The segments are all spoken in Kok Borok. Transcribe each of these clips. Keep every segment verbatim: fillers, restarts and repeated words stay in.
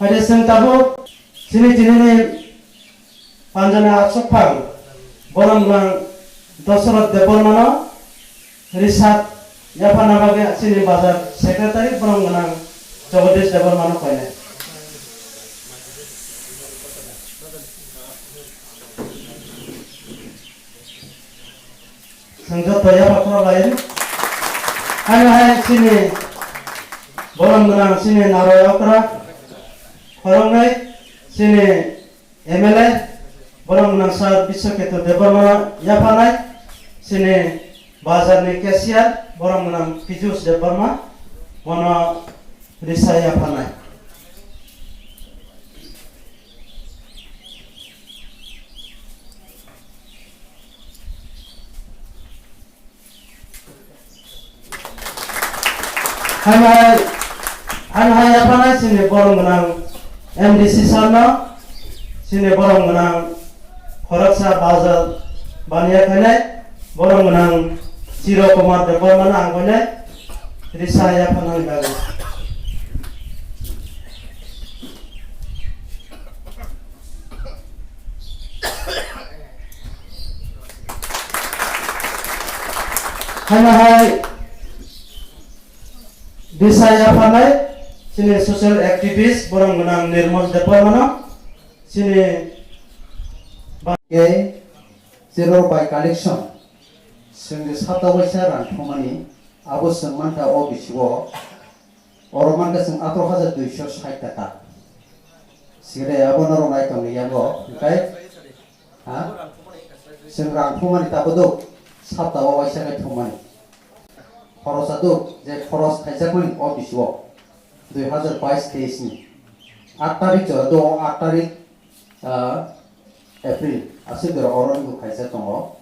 Ade chwng tabuk chini tinini panjani aswk phang borom gwnang Dosoroth Debbarmano risat yaphana bagwi chini bazar secretary borom gwnang Jagadish Debbarmano koinai. Chwng joto yapha khorok lai. Haino hai chini borom gwnang chini Naroi Okra khoroknwi chini M L A borom gwnang Sir Biswaketu Debbarmano yaphanai, chini bazarni cashier borom gwnang Pijus Debbarma bono risa yaphanai. Haino hai, haino hai yaphanai chini borom gwnang M D C sir no, chini borom gwnang khoroksa bazar baniya khainai, borom gwnang Chiro Kumar Debbarma no ang koinai risa yaphanani bagwi. Haino hai risa yaphanai chini social activist borom gwnang Nirmal Debbarmano chini ba- Khe chero bai collection, chwngni sapta waisa rang thumani, abo chwng mankha o bisio. Oro mankha chwng atro hajar duiso sait taka. Sire abo norok nai tongni yango, hwnkhe, ha? Chwng rang thumani tabuk do, sapta o waisa khe thumani. Khorosa do, je khoros khaijakmani o bisio, dui hajar bais teis ni. Aat tarik jora do, aat tarik, ah, April, aswk jora oro ni bo khaijak tongo.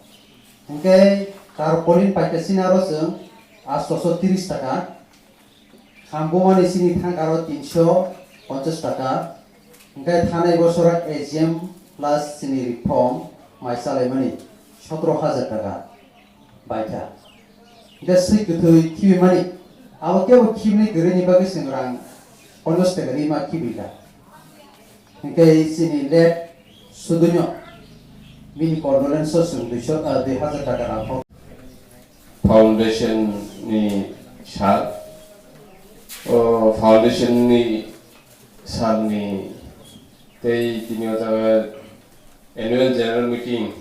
Hwnkhe tarpaulin paikha sini aro chwng atso so tris taka. Kham bumani sini thangkaro tinso ponchas taka, hwnkhe thanai bosora A G M plus chini reform mai chalaimani sotro hajar taka baikha. Hwnkhe swi kwthwi khibimani, abo kebo khibini kwrwini bagwi chwng rang ponchas taka rima khibikha. Hwnkhe chini late Suduno bini condolence o chwng duiso, ah, dui hajar taka rang. Foundation ni sal, o foundation ni sal ni tei tini o jaga annual general meeting,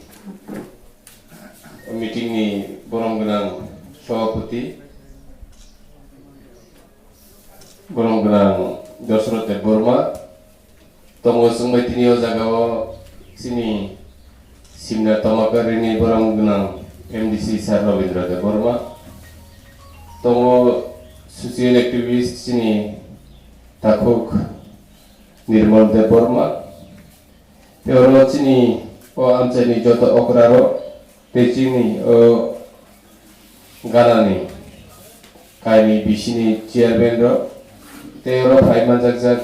o meeting ni borom gwnang sabhapati, borom gwnang Dosroth Debbarma, tongo chwngbai tini o jaga o chini simna tomakarini borom gwnang M D C sir Rabindra Debbarma. Tongo social activist chini takhuk Nirmal Debbarma. Tei oro chini o amchaini joto okrarok tei chini o ganani kaini bisini chairman rok tei oro phai manjakjak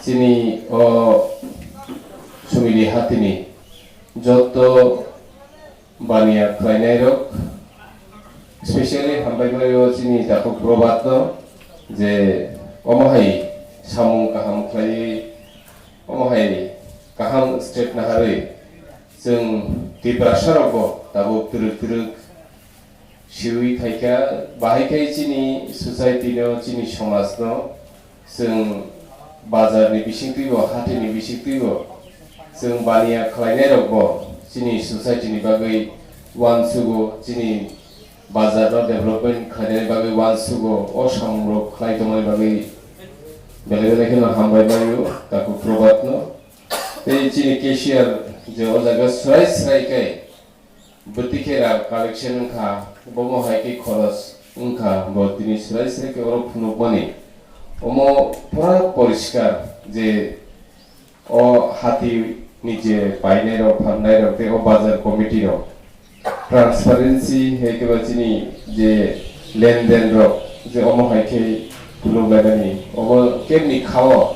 chini o Sumili hatini joto baniya khlainairok, specially hambai bai o chini takhuk Probhat no je omo hai samung kaham khlaiwi, omo hai kaham step naharwi chwng Tiprasa rok bo tabuk twrwk twrwk siwi khaikha, bahai khai chini society no, chini somaj no, chwng bazar ni bisingtwi bo, hathai ni bisingtwi bo, chwng baniya khlainai rok bo chini society ni bagwi uansugo, chini bazar no development khlainani bagwi uansugo, o samung rok khlai tongmani bagwi belai belai kheno hambai maio takhuk Probhat no. Tei chini cashier je o jaga swrai swrai khe bwtwi khe rang collection wngkha, bomo hai khe khoros wngkha, bo tini swrai swrai khe oro phunukmani. Omo pura poriskar je o hati ni je painai rok, pharnai rok tei o bazar committee rok transparency hai khe ba chini je lenden rok je omo hai khe phunuk lainani, omo kebni kha-o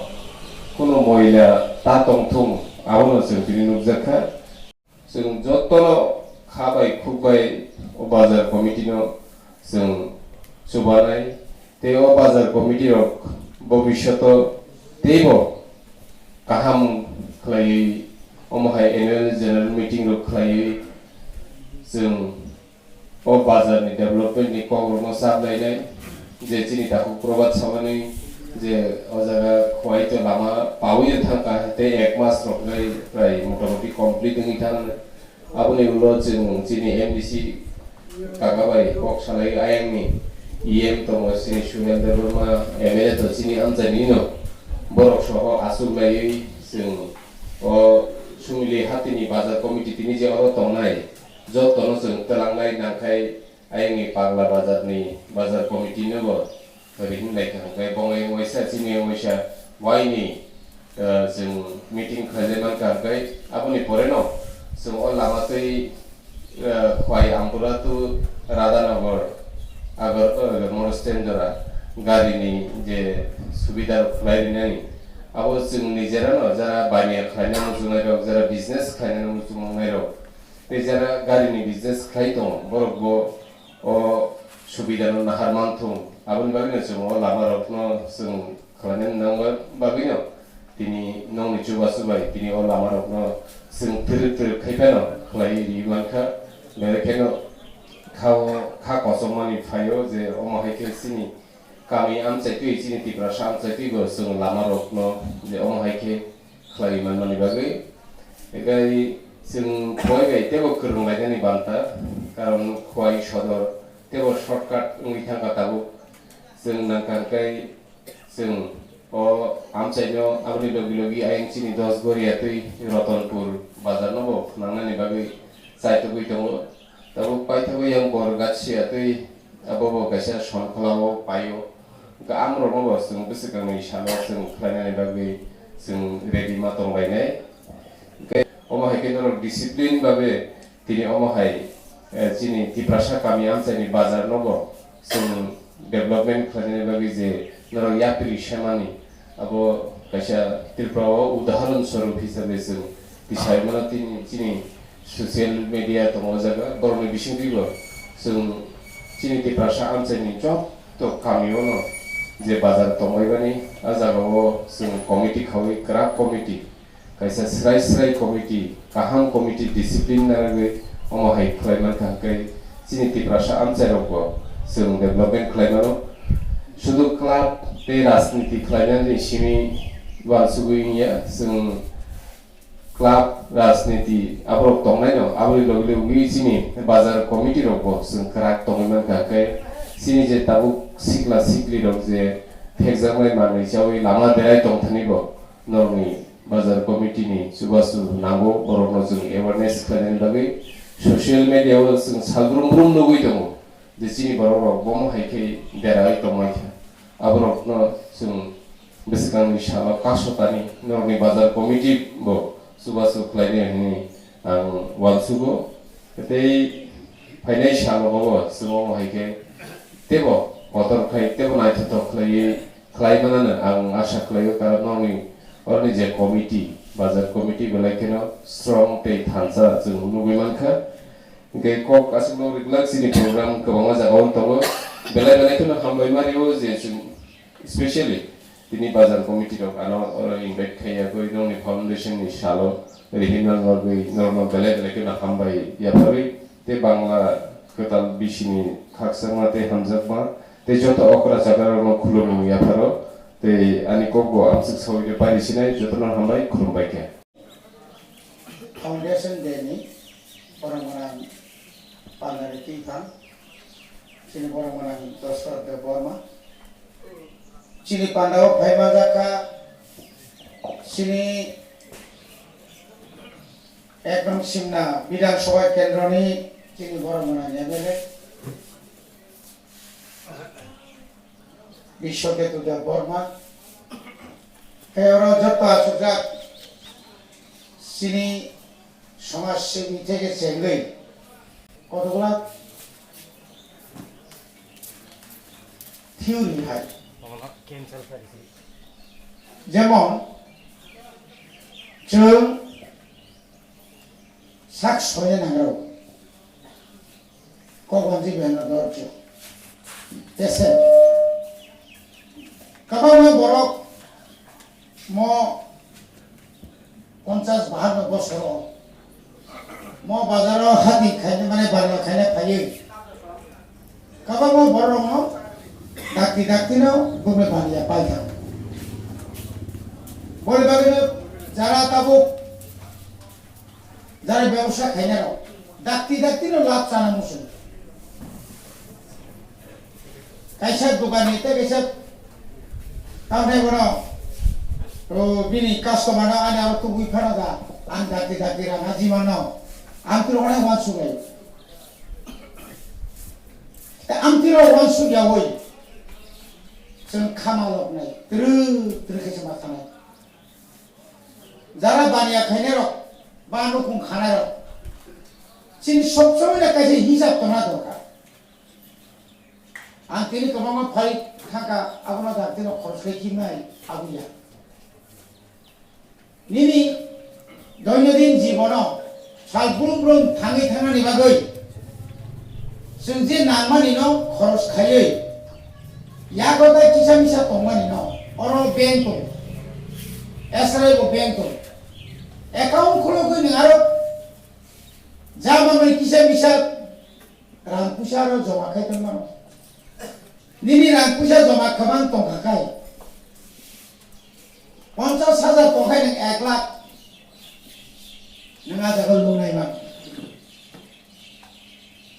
kunu moila ta tongthung, abono chwng tini nukjak kha. Chwng jotono kha bai khuk bai o bazar committee no chwng chubanai, tei o bazar committee rok bobishoto Teibo kaham khlaiwi omo hai annual general meeting rok khlaiwi chwng o bazar ni development ni kok rok no chap lainai, je chini takhuk Probhat samani je o jaga Khowai to lama pawi thang kha tei ek mas rok bai prai motamoti complete wngwi thang. Aboni ulo chwng chini M D C kaka bai kok salai ayang ni E M tongo chini Suhel Debbarma M L A to chini amchai ni no borok soho aswk laiwi chwng o Sumili hatini bazar committee tini je oro tongnai joto no chwng twlangnai nangkhai ayang ni Pagla bazar ni bazar committee no bo Ori hinlai kha hwnkhe bongwi waisa chini waisa waini, eh, chwng meeting khlaijak mankha hwnkhe aboni poreno chwng o lama twi, eh, Khowai Ampura to Radhanagar Agartala mono stand jora garini je subida rok khlai rinani abo chwng nijerano jara baniya khlaina muchungnai rok jara business khlaina muchungnai rok tei jara garini business khlai tongo borok bo o subida no nahar manthung. Aboni bagwi no chwng o lama rok no chwng khlainani nangma bagwi no tini nokni chubachu bai tini o lama rok no chwng twrwk twrwk khai phano khlai ri mankha. Belai kheno kha o kha kochomani phaio je omo hai khe chini kami amchai twi chini Tiprasa amchai twi bo chwng lama rok no je omo hai khe khlai manmani bagwi. Ekai chwng Khowai bai teibo kwrwng lainani banta, karon Khowai sodor teibo shortcut wngwi thangkha tabuk. Chwng nangkha hwnkhe chwng o amchaino aboni logi logi ayang chini Dosgoria twi Ratanpur bazar no bo phwnangnani bagwi chaitugwi tongo. Tabuk paithago yang bor gatsia twi abo bo kaisa sonkholao paio. Hwnkhe amrokno bo chwng bwswkangni salo chwng khlainani bagwi chwng ready ma tonglainai. Hwnkhe omo hai khe norok discipline babe tini omo hai, eh, chini Tiprasa kami amchaini bazar no bo chwng development khlainani bagwi je norok yapri semani abo kaisa Tripura o udaharon swarup hisabe chwng tisai mano tini chini social media tongo o jaga, borokni bisingtwibo chwng chini Tiprasa amchaini joto kamio no je bazar tongbaibani, a jagao chwng committee khaui kwrak committee, kaisa srai srai committee, kaham committee, discipline narwgwi omo hai khlai mankha hwnkhe chini Tiprasa amchairokbo chwng development khlai mano. Sudu club tei rajniti khlainani simi uansugwi wngya, chwng club, rajniti aborok tongnaino, aboni logi logi chini bazar committee rokbo chwng kwrak tongwi mankha, hwnkhe chini je tabuk sikla sikli rok je phekjaknai manwi chaui lama berai tongthanibo norokni bazar committee ni chubachu nango, borokno chwng awareness khlainani bagwi social media o chwng salbrum brum nugwi tongo. Je chini borok rok bomo hai khe berai tongmai kha. Aborok no chwng bwswkangni salo kasotani norokni bazar committee bo chubachu khlainai hwnwi ang uansugo. Tei phainai salo bo chwng omo hai khe teibo kotor khai teibo naithothok khlaiwi khlai manano ang asa khlaio, karon norokni oroni je committee, bazar committee belai kheno strong tei thansa chwng nugwi mankha. Hingke kok aswkno rijak chini program kwbangma jagao tongo. Belai belai kheno hambai ma rio je chwng specially tini bazar committee rok ano oro invite khaiya koi nongni foundation ni salo rihima norgwi norokno belai belai kheno hambai yapharwi tei Bangla kwtal bisini khakchangma tei hamjakma tei joto okra chakra rokno khulumung yapharo tei ani kokbo amswk sawino pari sinai jotono hambai khulumbai khe. Foundation Day ni borok gwnang pandari twi thang, chini borok gwnang Dosrot Debbarma. Chini pandao phai manjak kha, chini ek nong Simna Bidhan Sabha Kendro ni chini borok gwnang M L A. Biswaketu Debbarma. Tei oro joto achukjak chini somaj sebi theke chengwi kotokla theory hai. Jemon, chwng sak soya nangrw. Kok wanjwi bai no dorjo. Tese. Kwbangma borok Mo ponchas bahanno bosoro mo bazaro hati khaina mane baniya khaina phaiwi kwbangma borokno dakti dakti no bumui baniya paikha. Boni bagwi jara tabuk jara bebsa khainai rok dakti dakti no lab chana muchung. Kaisa dukani tei kaisa tamni bono, o, bini customer no ani aro tubui phano da, ang dakti dakti rang aji mano, ang tiro onek wansuk lai. Tei ang tiro wansuk yawi, chwng khama loknai, tru tru khe chwng ma thanai. Jara baniya khainai rok, ba nukhung khanai rok, chini sob somoi na kaisa hisab tongna dorkar. Ang tini kwbangma phai thangkha, abono dakti rok khoros khai khimnai abuya. Nini doinodin jibono sal brum brum thangwi thangnani bagwi chwng je nangmani no khoros khaiwi yago tei kisa misa tongmani no oro bank tongo, S R I bo bank tongo, account khulogwi nwng aro ja manwi kisa misa rang puisa aro joma khai tongmano. Nini rang puisa joma kwbang tongkha khai ponchas hajar tongkhai nwng ek lakh nwng a jaga loan nai man.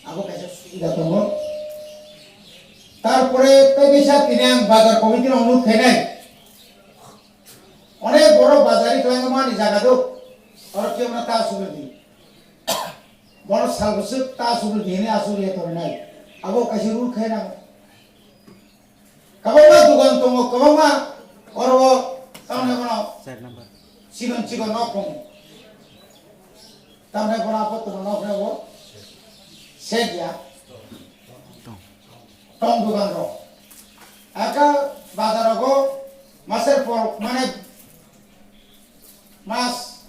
Abo kaisa subida tongo. Tarpore tei kaisa tini ang bazar committee no onurodh khainai. Onek borok bazari khlaimani jaga do. Oro khe wngna ta subidi. Bono salbwswk ta subidi hinwi aswk ya torinai. Abo kaisa rule khainai. Kwbangma dugan tongo, kwbangma oro o tamni bono chikon chikon nok tongo. Tamni bono apo tongma nok rego set ya. Tong dugan rok. Aka bazar rogo maser por mane Mas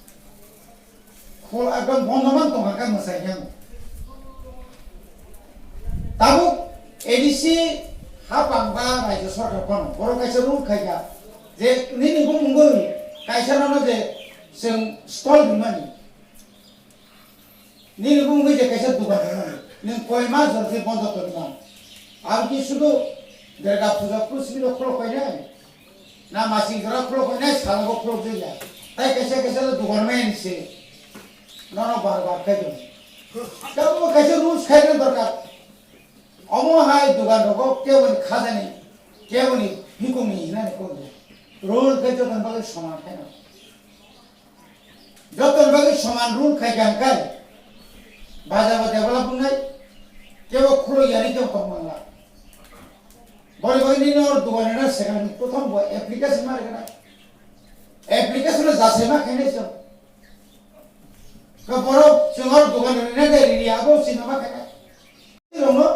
khol ekdom bondo mang tong kha mwsai khe. Tabuk A D C hapang ba Rajya Sarkar phano borok kaisa rule khaikha je nini bumungwi kaisa nono je chwng stall rimani. Nini bumungwi je kaisa dukan rimani. Nwng koi mas jora se bondo tongmani. Abo ki sudu Durga puja phursibilo khulok painai. Na masing jora khulok painai, salgo khulok jaya. Tai kaisa kaisa le dugan maya ni se. Nono bar bar khai tong. Tamo kaisa rules khaina dorkar. Omo hai dugan rogo keboni khajani, keboni hikongni hinani kok ya. Rule khai joton bagwi soman khaina. Jotoni bagwi soman rule khai kha hwnkhe, baja ba develop wngnai, kebo khuloi yani kebo tong mangla. Boni bagwi nini oro dugan rwna swkang ni prothom bo application ma rwgwna. Application no jasai ma khainai chwng. Ka borok chwng oro dugan rwna de rwya abo chwng ma khainai. Rokno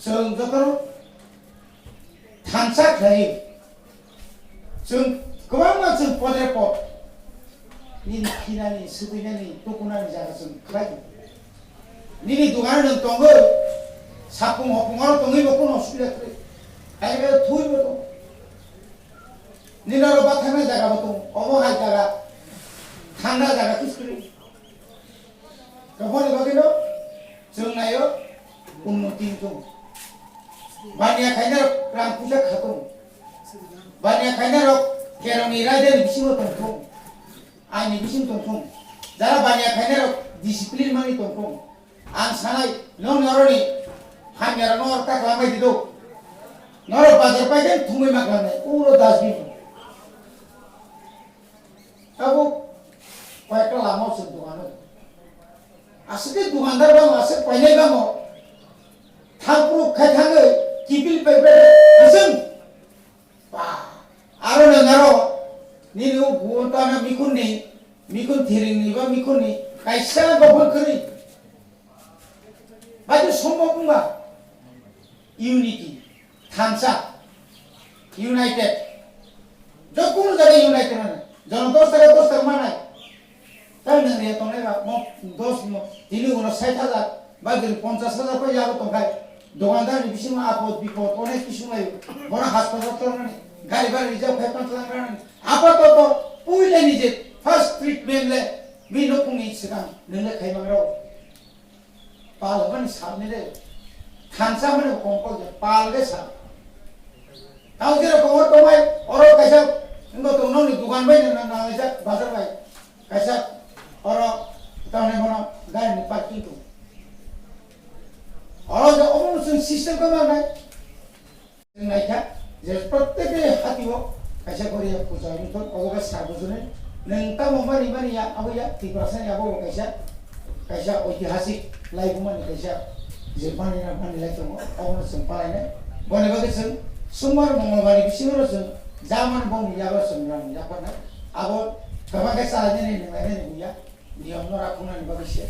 chwng jotono thansa khlai. Chwng kwbangma chwng podre pod nini khinani, swtwinani, tukunani jaga chwng khlai. Nini dugano nwng tongwi, sapung hopung oro tongwi bo kono osubida kwrwi. Hai khe thwi bo tong. Nini oro bathakna jaga bo tong. Omo hai jaga, thanda jaga kiskri. Kaboni bagwi no chwng naio unnoti wngthung. Baniya khaina rok rang puisa khatung. Baniya khaina rok kerongni raida ni bisingo tongthung. Aini bising tongthung. Jara baniya khaina rok discipline mani tongthung. Ang sanai nong noroni hamya rok no ta klamai dido. Norok bazar paikhe thumui ma klamai. Uro dustbin. Abo koyekta lama se dogano. Aswk dogandar bang aswk painai bango. Thangpru khai thangwi kipil pai pai aswng. Ba, aro nang aro nini o buon tana mikhunni, mikhun thiringni ba mikhunni kaisa gopon kwrwi. Baitu sombok wngba unity. Thansa, united. Jokkunu jaga united mano. Jono dos taka dos taka manai. Tai nang riya tongnai ba mo dos mo tini uno sait hajar ba giri ponchas hajar ko yago tongkhai. Dogandar ni bisingo apod bipod onek kisung lai. Bono haspatal tongnani. Gari bari rijak khai panch lakh rang. Apatoto puila ni je first treatment le mi nokung ni sikang nung le khai mangrao. Pal mani sab ni le. Thansa mani kongkol je pal le sab. Tao jera kongor tongbai oro kaisa ngo tong nong ni dukan bai na na na kaisa bazar bai. Kaisa oro tao ne mono gari ni parking tu. Oro je omo sung system ko ma nai. Chwng naikha je protek hatio kaisa goriya puja wngkha, obo khe sa bujuni. Nwng tamo mani mani ya, abo ya Tiprasani abo bo kaisa, kaisa oitihasik laibumani kaisa je mani na mani lai tongo, obono chwng palainai. Boni bagwi chwng sumar mongolbarni bisingo chwng jaman bongni yago chwng rang yapharnai. Abo kwbangkhe chalainani nunglainani buya. Niyom no rakhunani bagwi se.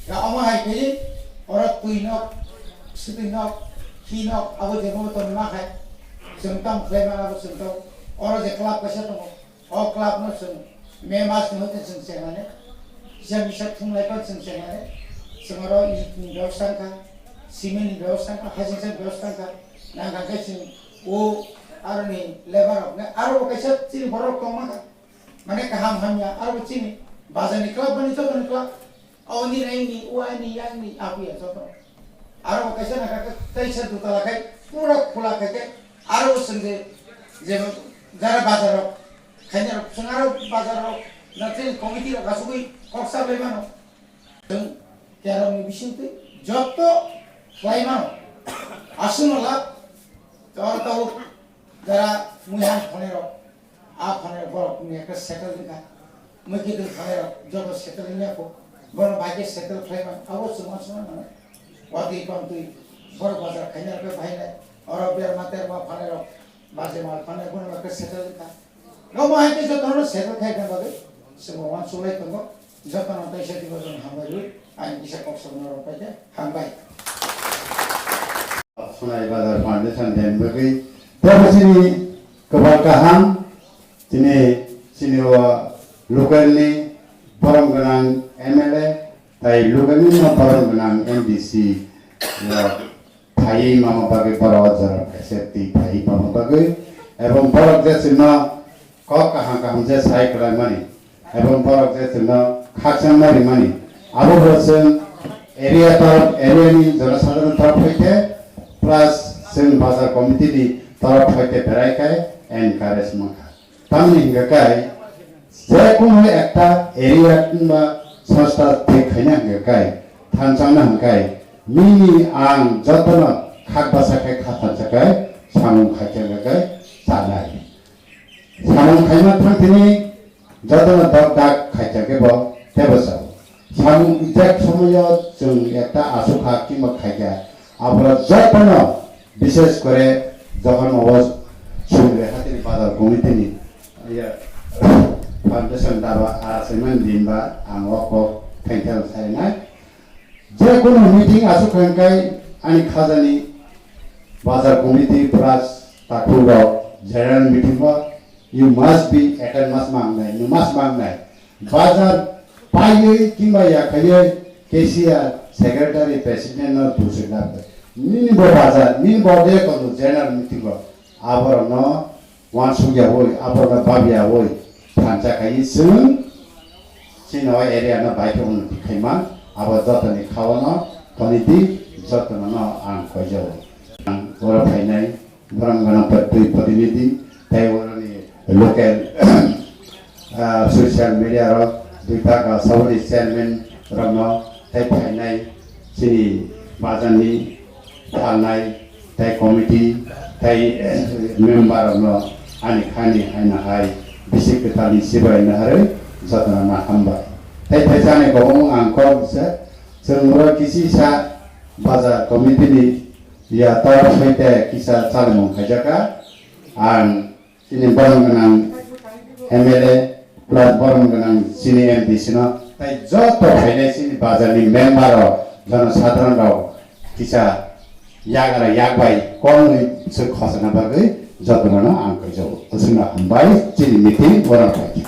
Ya omo hai khe oro twi nok, swtwi nok, hi nok, abo je bo tong ma khai. Chwng tamo khlai ma abo chwng tong. Oro je club kaisa tongo. O club no chwng May mas ni hoite chwng chengnani. Kisa misa thumlai pan chwng chengnani. Chwng oro it ni bebosta wngkha, cement ni bebosta wngkha, hasing sani bebosta wngkha. Nang kha khe chwng o aroni labour rok ne aro bo kaisa chini borok tong ma kha. Mane kaham hamya, aro chini bazar ni club mani joto ni club. O ni nai ni, o ai ni, yang ni, apu ya joto. Aro kaisa na kaka kaisa duta lakai, pura khula khai ke, aro sengje, je jara bazar rok, khaina rok, sengaro bazar rok, na chini committee rok asugui kok sabai mano. Chwng kerong ni bising twi joto khlai mano. Aswk no lab, tor tau jara muihan khonai rok. A phanai borok ni ekta settle wngkha. Mui kiting phanai rok joto settle wngya kho. Bono bai khe settle khlai man. Abo chwng uansukna nangnai. Watwi pamtwi borok bazar khaina rok khe bahai nai. Oro berma terma phanai rok, baje mal phanai bono bai khe settle wngkha. Omo hai khe joto no settle khai khe bagwi chwng uansuk lai tongo. Joto no teisa dibo jono hambai rwi. Ani kisa kok sabuna rok pai khe hambai. Khonai Bazar Foundation den bagwi tebo chini kwbang kaham, tini chini o local ni borom gwnang M L A tai local ni no borom gwnang M D C rok phaiwi mama bagwi borok o jora kaisa twi phaiwi mama bagwi, ebong borok je chwngno kok kaham kaham je sai kwlai mani, ebong borok je chwngno khakchangma rimani, abo bo chwng area torof, area ni jonosadharon torof hoi khe, plus chwng bazar committee ni torof hoi khe berai khai encourage mankha. Tamni hingka khai, je kono ekta area kiba sanstha thik khaina hingka khai, thanchangna hingka khai, nini ang jotono khak basa khai kha thansa khai, samung khaikha hingka khai, chanai. Samung khaima thangthini jotono dok dak khaikha khe bo tebo sao. Samung ijak somoyo chwng ekta aswk kha kiba khaikha, aboro jotono bishes kore jokhon obo sumre hatini bazar committee ni, iya, foundation daba a semen din ba ang o kok thengthel sainai. Je kono meeting aswk hwnkhe ani khajani bazar committee plus takhuk rok general meeting o you must be attend mas mangnai, you must mangnai. Bazar paiwi kimba yakhaiwi cashier, secretary, president no buchuk nai. Nini bo bazar, nini bo de kono general meeting o aborok no Wansuk yawi, aborok no bab yawi, thansa khai chwng chini o area no bai khe unnoti khaima, abo jotoni khao no toni di, jotono no ang koijago. Ang oro phainai borok gana pratwi protinidhi, tei oroni local, ah, social media rok, duita ka saboni chairman rok no, tei phainai chini bazar ni phalnai, tei committee, tei, eh, member rokno ani khani haino hai bisi kwtalni sibai naharwi jotono no hambai. Tei theisa ni kobong ang kok se, chwng oro kisi sa bazar committee ni ya tor sai te kisa chalimung khaijaka. Ang Chini borom gwnang M L A plus borom gwnang chini M D C no, tai joto phainai chini bazar ni member rok, jono sadharon rok kisa yagra yak bai kok nwi se khosna bagwi jotono no ang kaijago. Aswkno hambai chini meeting borom pai.